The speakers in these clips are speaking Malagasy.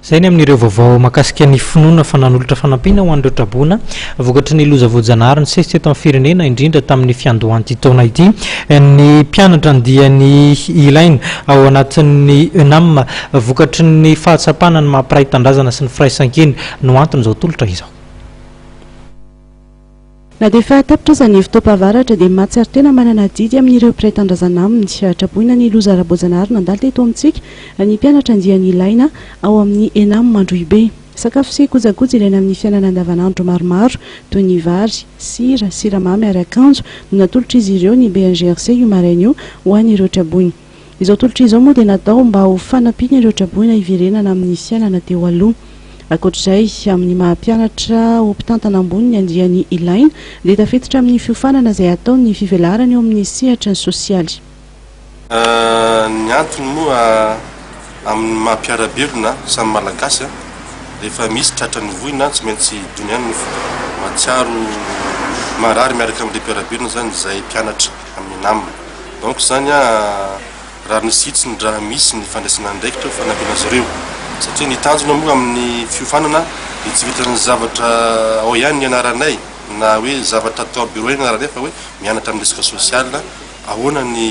Izay ny amin'ireo vaovao mahakasika ny finoana fa nanolotra fanampiana ho an'ireo traboina vokatry ny loza voajanahary nisesy teto amin'ny firenena, indrindra tamin'ny fiandohan'ity taona ity. Ny mpianatra andiany ilaina ao anatin'ny ENAM vokatry ny fahatsapana ny maha mpiray tanindrazana sy ny firaisankina no anton'izao tolotra izao. Na dia efa tapitra aza ny fotoam-pahavaratra dia mahatsiaro tena manana adidy amin'ireo mpiray tanindrazana aminy. Traboina ny loza ara-boajanahary nandalo teto amintsika ny mpianatra andiany ilaina ao amin'ny ENAM Androhibe. Sakafo sy kojakoja ilaina amin'ny fiainana andavanandro maromaro toy ny vary, sira, siramamy ary akanjo no natolotr'izy ireo ny BNGRC io maraina io ho an'ireo traboina. Izao tolotra izao moa dia natao mba ho fanampiana ireo traboina hiverenana amin'ny fiainana teo aloha. Ankoatra izay, amin'ny maha mpianatra ho mpitantana ambony ny andiany ilaina dia tafiditra amin'ny fiofanana izay ataony ny fivelarana eo amin'ny sehatry ny sosialy. Ny antony moa amin'ny maha mpiara-belona samy Malagasy, rehefa misy tratran'ny voina tsy maintsy dony ihany ny fo. Mahatsiaro marary miaraka amin'ilay mpiara-belona izany izahay mpianatra amin'ny namana. Donc izany rariny sy hitsiny raha misy ny fandraisana andraikitra ho fanampiana azy ireo. Satria ny tanjona moa amin'ny fiofanana dia tsy vitan'ny zavatra ao ihany ny ianaranay na hoe zavatra atao bureau ihany ny ianaranay fa hoe mianatra amin'ny resaka social, ahoana ny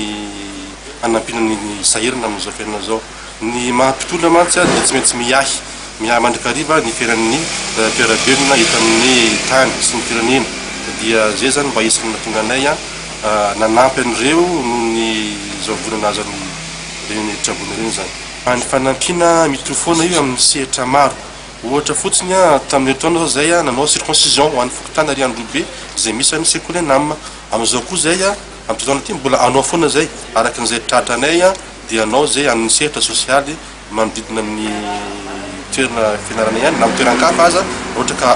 hanampiana ny sahirana amin'izao fiainana izao. Ny maha mpitondra mantsy dia tsy maintsy miahy, miahy mandrakariva ny fiainan'ny mpiara-belona eto amin'ny tany sy ny firenena. Dia izay izany mba isan'ny nahatonga anay nanampy an'ireo noho ny izao vola nahazo an'ireny traboina ireny izany. Ny fanampiana mitohy foana io amin'ny sehatra maro. Ohatra fotsiny, tamin'ny herintaona izao izahay nanao circoncision ho an'ny fokontany ary Androhibe izay misy an'ny sekoly ENAM. Amin'izao koa izay, amin'ity taona ity mbola hanao foana izay, araka an'izay tratranay dia hanao izay amin'ny sehatra sosialy manodidina ny toerana fianarana ihany na amin'ny toeran-kafa aza raha ohatra ka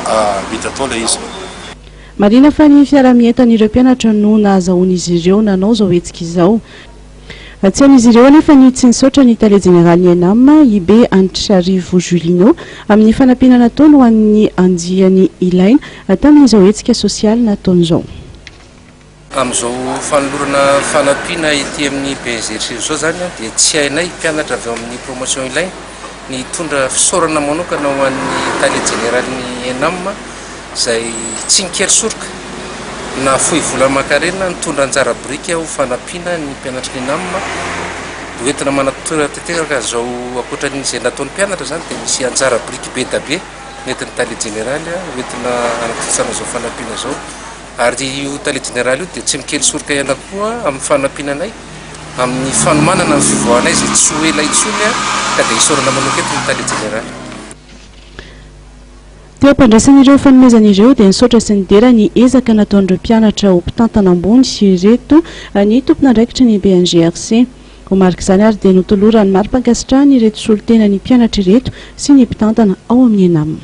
mety atao ilay izy. Marihina fa ny fiaraha-mientan'ireo mpianatra no nahazahoan'izy ireo nanao izao hetsika izao. Tsy hain'izy ireo anefa ny tsy nisaotra ny tale jeneralin'ny ENAM, i Be Hanitrarivo Julino, amin'ny fanampiana nataony ho an'ny andiany ilaina tamin'izao hetsika sosialy nataony izao. Amin'izao fanolorana fanampiana ety amin'ny BNGRC izao izany dia tsy hainay mpianatra avy ao amin'ny promotion ilaina ny hitondra fisaorana manokana ho an'ny tale jeneralin'ny ENAM izay tsy nikely soroka nahafoy vola aman-karena nitondra anjara biriky ho fanampiana ny mpianatry ny ENAM ho entina manatanteraka izao ankoatra an'izay nataon'ny mpianatra izany dia misy anjara biriky be da be nentin'ny tale jeneraly ho entina hanatontosana izao fanampiana izao. Ary io tale jeneraly io dia tsy mikely soroka ihany koa amin'ny fanampiana anay amin'ny fanomanana ny fivoahanay izay tsy ho ela intsony ka dia isaorana manoka eto ny tale jeneraly. Teo am-pandraisana ireo fanomezana ireo dia nisaotra sy nidera ny ezaka nataon'ireo mpianatra ho mpitantana ambony ireto ny tompon'andraikitry ny BNGRC. Ho marik'izany ary dia notolorany mari-pankasitrahana ireto solontena ny mpianatra ireto sy ny mpitantana ao amin'ny ENAM.